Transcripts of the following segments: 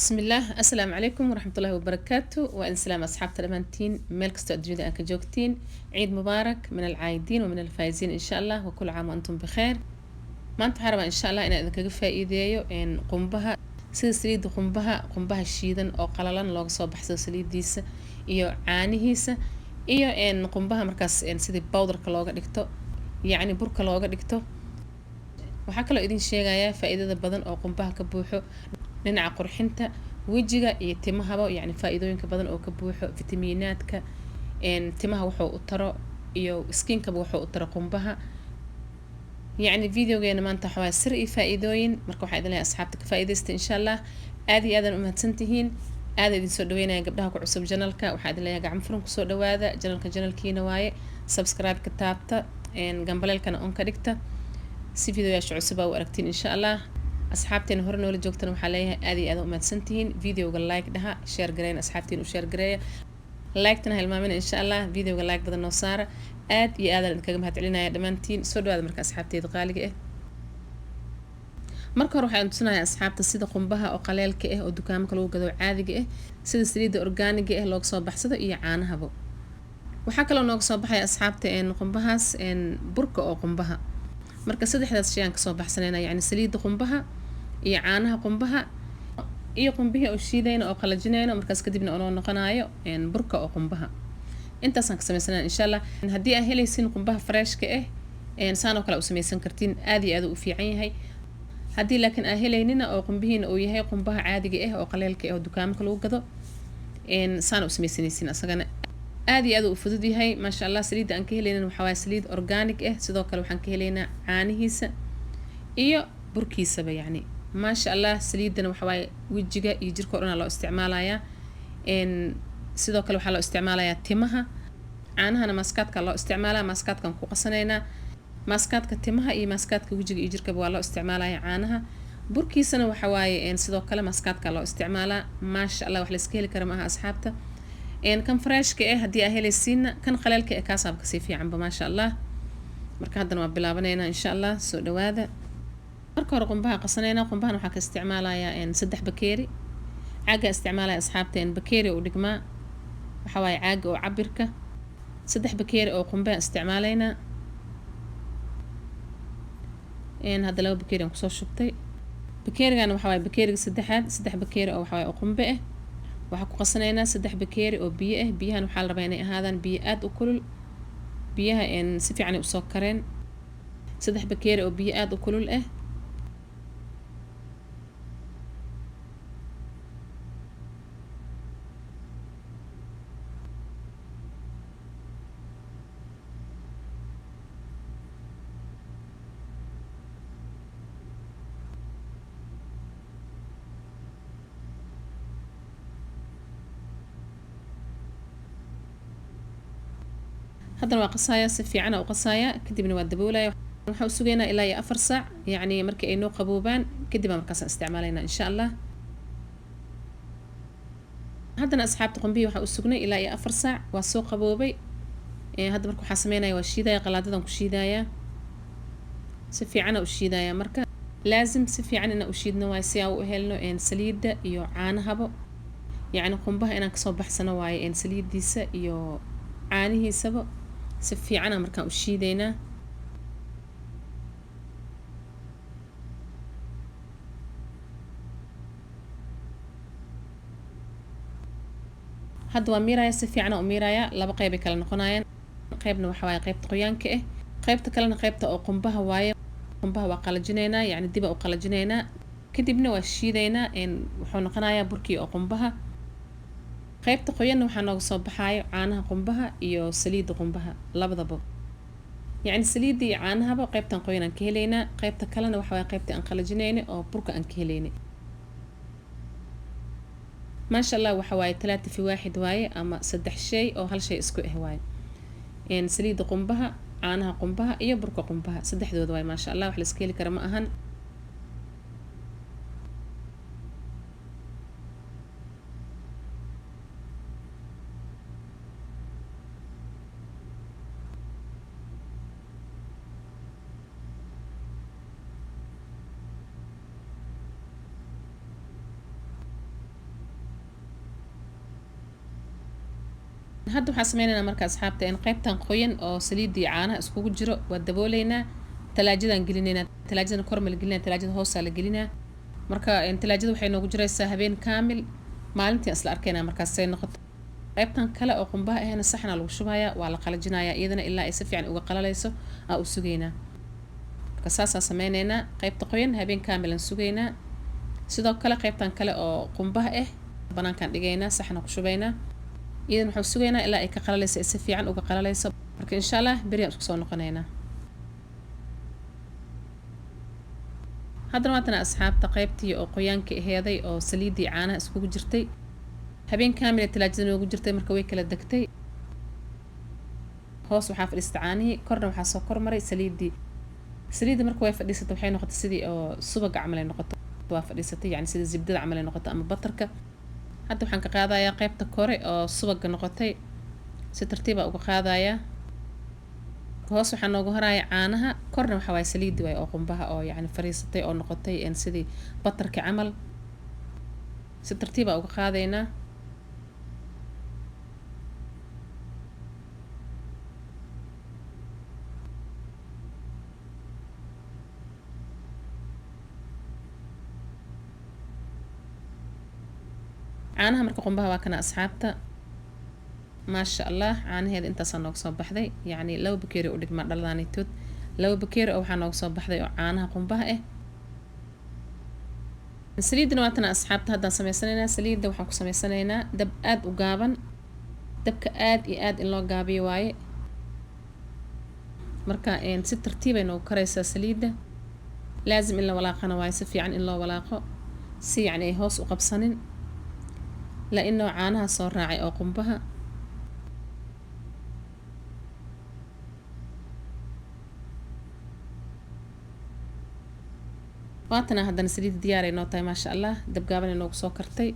Bismillaah, assalaamu calaykum waraxmatullaahi wabarakaatu. Waa idin salaam asxaabta dhammaantiin, meel kastoo adduunyada aad ka joogtiin. Ciid mubaarak min alcaayidiin wa min alfaa'iziin, insha Allah, wa kul caam wa antum bikheer. Maanta waxaan rabaa, insha Allah, inaan idinkaga faa'iideeyo qumbaha, sida saliidda qumbaha, qumbaha shiidan oo qalalan looga soo baxsado saliiddiisa iyo caanihiisa, iyo qumbaha markaas sidii bowdarka looga dhigto, yacni burka looga dhigto. Waxaa kaloo idin sheegayaa faa'iidada badan oo qumbaha ka buuxo dhinaca qurxinta wejiga iyo timahaba, yacni faa'iidooyinka badan oo ka buuxo, fitamiinaadka, timaha wuxuu u taro iyo skinkaba wuxuu u taro qumbaha. Yacni videogeena maanta waxaa waaye sir iyo faa'iidooyin. Marka waxaa idin leeyahay, asxaabta, ka faa'iidaysta, insha Allah. Aad iyo aadaan u mahadsantihiin, aad idin soo dhaweynaya. Gabdhaha ku cusub channelka waxaa idin leeyahay gacmo furan kusoo dhawaada channelka. Channelkiina waaye, subscribe ka taabta, gambaleelkana on ka dhigta si videoyaasha cusub aa u aragtiin, insha Allah. Asxaabteena hore noola joogtana waxaa leeyahay aad iyo aad u mahadsantihiin. Videoga like dhaha, share gareyn, asxaabtiin u share gareeya, like-tana hilmaamina, insha Allah. Videoga like badan noo saara. Aad iyo aadaan idinkaga mahad celinaya dhammaantiin. Soo dhawaada marka, asxaabteeda qaaliga ah. Marka hore waxaan tusinayaa asxaabta sida qumbaha oo qaleelka ah oo dukaamaka lagu gado caadiga ah, sida saliidda organiga ah looga soo baxsado iyo caanahaba. Waxaa kaloo nooga soo baxaya, asxaabta, qumbahaas burka oo qumbaha. Marka saddexdaas shay aan kasoo baxsanayna, yacni saliidda qumbaha iyo caanaha qumbaha iyo qumbihii oo shiidayna oo qalajinayno, markaas kadibna oo noo noqonayo burka oo qumbaha. Intaasaan ka sameysanaya, insha Allah. Haddii aa helaysin qumbaha freshka ah, saan oo kale u sameysan kartiin, aad iyo aad u fiican yahay. Haddii laakiin aa helaynina oo qumbihiina uu yahay qumbaha caadiga ah oo qaleelka ah oo dukaamaka lagu gado, saan u sameysanaysin, asagana aad iyo aad u fudud yahay, maasha Allah. Saliidda aan ka helaynin waxaa waaye saliid organic ah. Sidoo kale waxaan ka helaynaa caanihiisa iyo burkiisaba, yacni maasha Allah. Saliiddana waxa waaye wejiga iyo jirka o dhan aa loo isticmaalayaa. Sidoo kale waxaa loo isticmaalayaa timaha. Caanahana maaskaadka loo isticmaalaa, maaskaadkaan ku qasanaynaa. Maaskaadka timaha iyo maaskaadka wejiga iyo jirkaba waa loo isticmaalaya caanaha. Burkiisana waxa waaye sidoo kale maaskaadka loo isticmaalaa. Maasha Allah, wax layska heli kara maaha, asxaabta. Kan freshka ah haddii aa helaysiina, kan qaleelka ah kaasaaba kasii fiicanba, maasha Allah. Marka haddana waa bilaabanaynaa, insha Allah. Soo dhawaada. Marka hore qumbaha qasanaynaa. Qumbahan waxaa ka isticmaalayaa 3 bakeeri. Caaga isticmaalaya, asxaabta, bakeeri u dhigmaa, waxaa waaye caaga oo cabirka. 3 bakeeri oo qumbaha isticmaalaynaa. Hadda 2 bakeeri aan kusoo shubtay. Bakeerigana waxaa waaye bakeeriga saddexaad. 3 bakeeri oo waxaa waaye oo qumbe ah. Waxaa ku qasanaynaa 3 bakeeri oo biyo ah. Biyahan waxaa la rabaa inay ahaadaan biyo aada u kulul, biyaha si fiican ay usoo kareen. 3 bakeeri oo biyo aada u kulul ah. Haddana waa qasaaya, si fiicana u qasaaya, kadibna waa daboolaya. Waxaa u sugaynaa ilaa iyo 4 saac, yacni markii ay noo qaboobaan kadib baa markaasaan isticmaalaynaa, insha Allah. Haddana, asxaabta, qumbihii waxaa u sugnay ilaa iyo 4 saac, waa soo qaboobay. Hadda marka waxaa sameynaya waa shiidaya, qalaadadan ku shiidaya, si fiicana u shiidaya. Marka laazim si fiican inaan u shiidno waaye si aan u helno saliidda iyo caanahabo, yacni qumbaha inaan kasoo baxsano waaye saliiddiisa iyo caanihiisaba. Si fiicana markaan u shiidaynaa. Hadda waa miiraya, si fiicana u miiraya. Laba qeybay kala noqonayaan. Qeybna waxa waaye qeybta qoyaanka ah, qeybta kalena qeybta oo qumbaha waaye. Qumbaha waa qalajinaynaa, yacni diba u qalajinaynaa, kadibna waa shiidaynaa. Wuxuu noqonayaa burkii oo qumbaha. Qaybta qoyanna waxaa nooga soo baxaayo caanaha qumbaha iyo saliidda qumbaha labadaba, yacni saliidda iyo caanahaba qaybtan qoyan aan ka helaynaa. Qaybta kalena waxa waaye qaybta aan qalajinayna oo burka aan ka helaynay. Maasha Allah, waxa waaye talaata fi waaxid waaye, ama saddex shay oo hal shay isku ah waaye: saliidda qumbaha, caanaha qumbaha iyo burka qumbaha, saddexdooda waaye. Maasha Allah, wax la iska heli kara ma ahan. Hadda waxaan sameynaynaa marka asxaabta in qaybtan qoyan oo saliidii caanaha iskugu jiro waa dabooleynaa, talaajadaan gelinaynaa. Talaajadana korma la gelinaa, talaajada hoosaa la gelinaa. Marka talaajada waxay noogu jiraysaa habeen kaamil. Maalintii isla arkaynaa markaasay noqoto. Qaybtan kale oo qumbaha ahna saxnaa lagu shubayaa, waa la qalajinayaa iyadana ilaa ay si fiican uga qalalayso aa u sugaynaa. Marka saasaan sameyneynaa, qaybta qoyan habeen kaamilan sugaynaa. Sidoo kale qaybtan kale oo qumbaha ah banaankaan dhigaynaa, saxna ku shubaynaa, iyadan waxaan sugaynaa ilaa ay ka qalalayso, ay si fiican uga qalalayso. Marka insha Allah beriyaan isku soo noqonaynaa. Haddana waatana asxaabta, qaybtii oo qoyaanka aheeday oo saliiddii caanaha iskugu jirtay habeen kaamil ee talaajada noogu jirtay, marka way kala degtay. Hoos waxaa fadhiistay caanihii, korna waxaa soo kormaray saliiddii. Saliidda marka way fadhiisatay, waxay noqotay sidii oo subaga camal ay noqoto, waa fadhiisatay, yacni sida zibdada camal ay noqoto ama butterka. Hadda waxaan ka qaadayaa qaybta kore oo subaga noqotay, si tartiibaa uga qaadayaa. Hoos waxaa noogu horaya caanaha, korna waxaa waaye saliiddi waay oo qumbaha oo yacni fadhiisatay oo noqotay sidii butterka camal. Si tartiibaa uga qaadaynaa. Caanaha marka qumbaha waa kana asxaabta, maasha Allah. Caanaheeda intaasaa nooga soo baxday, yacni 2 bakeeri u dhigmaa dhaladaanitood. 2 bakeeri oo waxaa nooga soo baxday oo caanaha qumbaha ah. Saliiddana waatana asxaabta. Haddaan sameysanaynaa saliidda. Waxaan ku sameysanaynaa dab aada u gaaban. Dabka aad iyo aad in loo gaabiyo waaye. Marka si tartiibay noogu karaysaa saliidda. Laazim in la walaaqana waaye, si fiican in loo walaaqo si yacni ay hoos u qabsanin, la inoo caanaha soo raacay oo qumbaha. Waatana haddana saliidda diyaaray noo tahay, maasha Allah. Dabgaaban ay noogu soo kartay.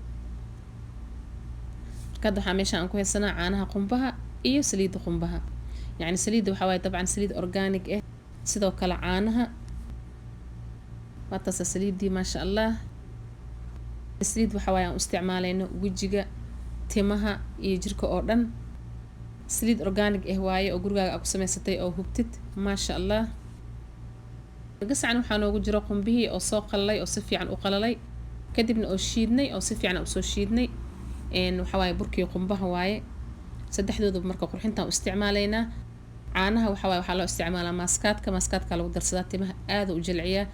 Marka hadda waxaa meesha aan ku haysanaa caanaha qumbaha iyo saliidda qumbaha. Yacni saliidda waxaa waaye dabcan saliid organic ah, sidoo kale caanaha. Waataasa saliiddii, maasha Allah. Saliid waxaa waaye aan u isticmaalayno wejiga, timaha iyo jirka oo dhan. Saliid organic ah waaye oo gurigaaga aa ku samaysatay oo hubtid, maasha Allah. Gasacan waxaa noogu jiro qumbihii oo soo qalalay oo si fiican u qalalay, kadibna oo shiidnay oo si fiican usoo shiidnay. Waxaa waaye burkii qumbaha waaye saddexdooda. Marka qurxintaan u isticmaalaynaa. Caanaha waxaa waaye waxaa loo isticmaalaa maaskaadka, maaskaadka lagu darsadaa, timaha aada u jilciyaa.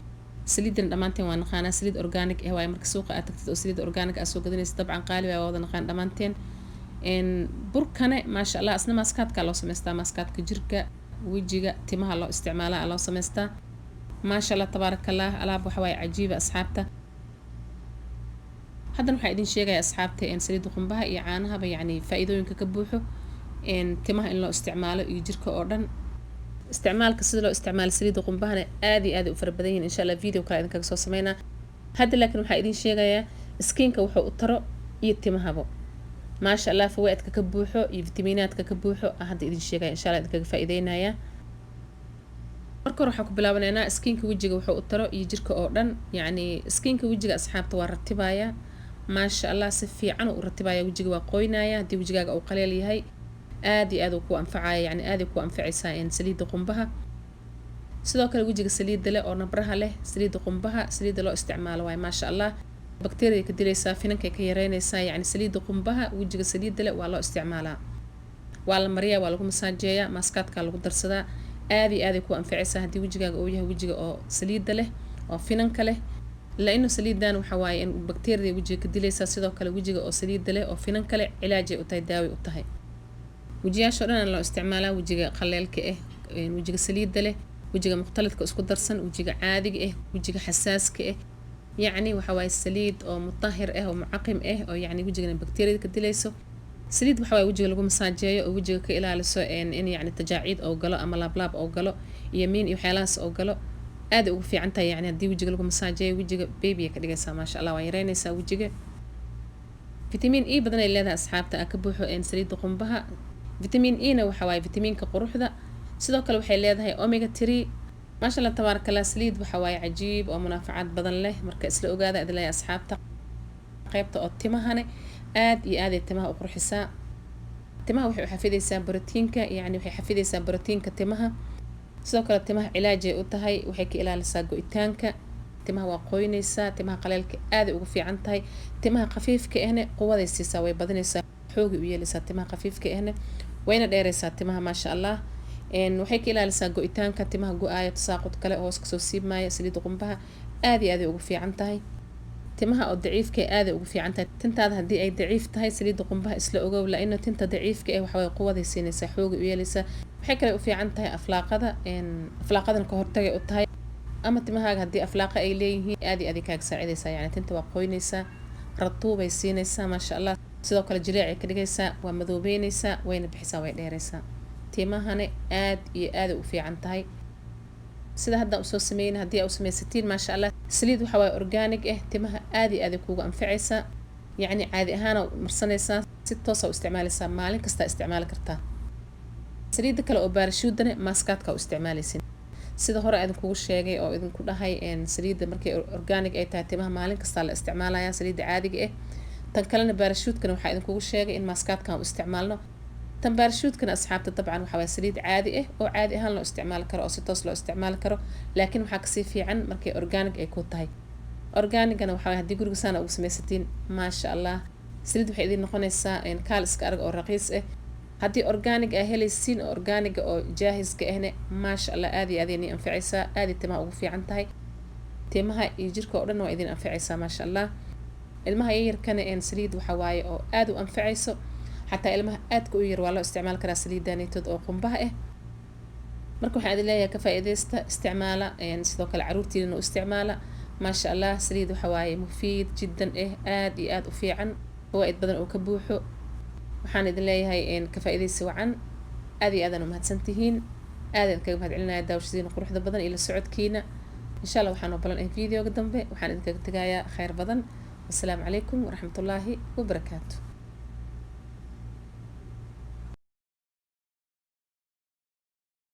Saliidan dhammaanteen waa naqaanaa, saliid organic ah waaye. Marka suuqa aad tagtid oo saliid organic aad soo gadanaysa, dabcan qaali waa, wada naqaan dhammaanteen. Burkane maasha Allah, asna maaskaadka loo samaystaa, maaskaadka jirka, wejiga, timaha loo isticmaalaa loo samaystaa. Maasha Allah, tabaaraka Allah. Alaab waxa waaye cajiiba asxaabta. Haddana waxaa idin sheegaya asxaabta saliidda qumbaha iyo caanahaba, yacni faa-iidooyinka ka buuxo timaha in loo isticmaalo iyo jirka oo dhan. Isticmaalka sida loo isticmaalo saliidda qumbahana aad iyo aad u fara badan yihin. Insha Allah video kale idinkaga soo sameynaa. Hadda laakiin waxaa idin sheegayaa skinka wuxuu u taro iyo timahabo, maasha Allah. Fawaaidka ka buuxo iyo fitamiinaadka ka buuxo aan hadda idin sheegaya, insha Allah idinkaga faa'iideynaya. Marka hore waxaan ku bilaabanaynaa skinka wejiga wuxuu u taro iyo jirka oo dhan. Yacni skinka wejiga asxaabta waa ratibaya, maasha Allah. Si fiican u ratibaya wejiga, waa qoynaya. Haddii wejigaaga uu qaleel yahay, aad iyo aad uu ku anfacaya, yacni aad ay ku anfacaysaa saliidda qumbaha. Sidoo kale wejiga saliidda leh oo nabraha leh, saliidda qumbaha saliidda loo isticmaalo waaye, maasha Allah. Bakteeriya ka dilaysaa, finankay ka yareynaysaa. Yacni saliidda qumbaha wejiga saliidda leh waa loo isticmaalaa, waa la mariyaa, waa lagu masaajeeyaa, maaskaadkaa lagu darsadaa. Aad iyo aaday ku anfacaysaa haddii wejigaaga uu yahay wejiga oo saliidda leh oo finanka leh, la-inu saliidan waxa waaye in bakteeriyada wejiga ka dilaysaa. Sidoo kale wejiga oo saliidda leh oo finanka leh cilaajay u tahay, daaway u tahay. Wejiyaasha o dhan loo isticmaalaa: wejiga qaleelka ah, wejiga saliidda leh, wejiga mukhtalidka isku darsan, wejiga caadiga ah, wejiga xasaaska ah. Yacni waxa waaye saliid oo mutahir ah oo mucaqim ah oo yacni wejigana bakteeriyada ka dilayso. Saliid waxa waaye wejiga lagu masaajeeyo oo wejiga ka ilaaliso in yacni tajaaciid oo galo ama laablaab oo galo iyo miin iyo waxyaalahaas oo galo. Aad ay ugu fiican tahay, yacni haddii wejiga lagu masaajeeyo, wejiga baby ay ka dhigaysaa, maasha Allah, waa yareynaysaa wejiga. Vitamin E badan ay leedahay asxaabta aa ka buuxo saliidda qumbaha. Vitamin E na waxa waaye vitamiinka quruxda. Sidoo kale waxay leedahay omega 3. Maasha Allah, tabaaraka Allah. Saliid waxa waaye cajiib oo munaafacaad badan leh. Marka isla ogaada idin leeyahay asxaabta. Qaybta oo timahane aad iyo aad ay timaha u qurxisaa. Timaha waxay u xafidaysaa borotiinka, yacni waxay xafidaysaa borotiinka timaha. Sidoo kale timaha cilaajay u tahay, waxay ka ilaalisaa go-itaanka timaha, waa qoynaysaa. Timaha qaleelka aaday ugu fiican tahay. Timaha khafiifka ahne quwaday siisaa, way badinaysaa, xoogay u yeelaysaa timaha khafiifka ahne, wayna dheeraysaa timaha, maasha Allah. Waxay ka ilaalisaa go-itaanka timaha go-aaya, tasaaqud kale hoos kasoo siibmaaya. Saliidda qumbaha aad iyo aaday ugu fiican tahay timaha oo daciifka, aaday ugu fiican tahay. Tintaada haddii ay daciif tahay, saliidda qumbaha isla ogow, laino tinta daciifka eh waxaway quwaday siinaysaa, xoogay u yeelaysaa. Waxay kale u fiican tahay aflaaqada, aflaaqadana ka hortagay u tahay, ama timahaaga haddii aflaaqa ay leeyihiin aad iyo aaday kaaga saacidaysaa. Yani tinta waa qoynaysaa, ratuubay siinaysaa, maasha Allah. Sidoo kale jileecay ka dhigaysaa, waa madoobeynaysaa, wayna bixisaa, way dheeraysaa timahana. Aad iyo aaday u fiican tahay. Sida hadda usoo sameyna haddii aa u samaysatiin, maasha Allah, saliid waxa waaye organic ah, timaha aad iyo aaday kuuga anfacaysaa. Yacni caadi ahaana marsanaysaa, si toosa u isticmaalaysaa, maalin kastaa isticmaali kartaa. Saliidda kale oo baarashuudane maaskaadka u isticmaalaysin. Sida hore idinkugu sheegay oo idinku dhahay, saliidda markay organic ay tahay timaha maalin kastaa la isticmaalaya saliidda caadiga ah. Tan kalena baarashuudkana waxaa idinkugu sheegay in maaskaadkan u isticmaalno. Tan baarashuudkana, asxaabta, dabcan waxaa waye saliid caadi ah oo caadi ahaan loo isticmaali karo oo si toos loo isticmaali karo, laakiin waxaa kasii fiican markay organic ay ku tahay. Organigana waxaa waye haddii guriga saana ugu samaysatiin, maasha Allah, saliid waxay idin noqonaysaa kaal iska arag oo raqiis ah. Haddii organic aa helaysiin oo organiga oo jaahiska ahne, maasha Allah, aad iyo aad ay nii anfacaysaa, aad ay timaha ugu fiican tahay. Timaha iyo jirka oo dhan waa idin anfacaysaa, maasha Allah. Ilmaha yaryarkana saliid waxa waaye oo aad u anfacayso. Xataa ilmaha aadka u yar waa loo isticmaali karaa saliidanitood oo qumbaha ah. Marka waxaan idin leeyahay ka faa'iidaysta, isticmaala, sidoo kale caruurtiinana u isticmaala, maasha Allah. Saliid waxa waaye mufiid jiddan ah, aad iyo aad u fiican, fawaa'id badan oo ka buuxo. Waxaan idin leeyahay ka faa'iidaysi wacan. Aad iyo aadaan umahadsan tihiin, aad idin kaga mahad celinaya daawashadiina quruxda badan iyo la socodkiina. Insha Allah waxaan oo balan ah videoga dambe. Waxaan idinkaga tegayaa khayr badan. Wasalaamu calaykum waraxmatullaahi wabarakaatu.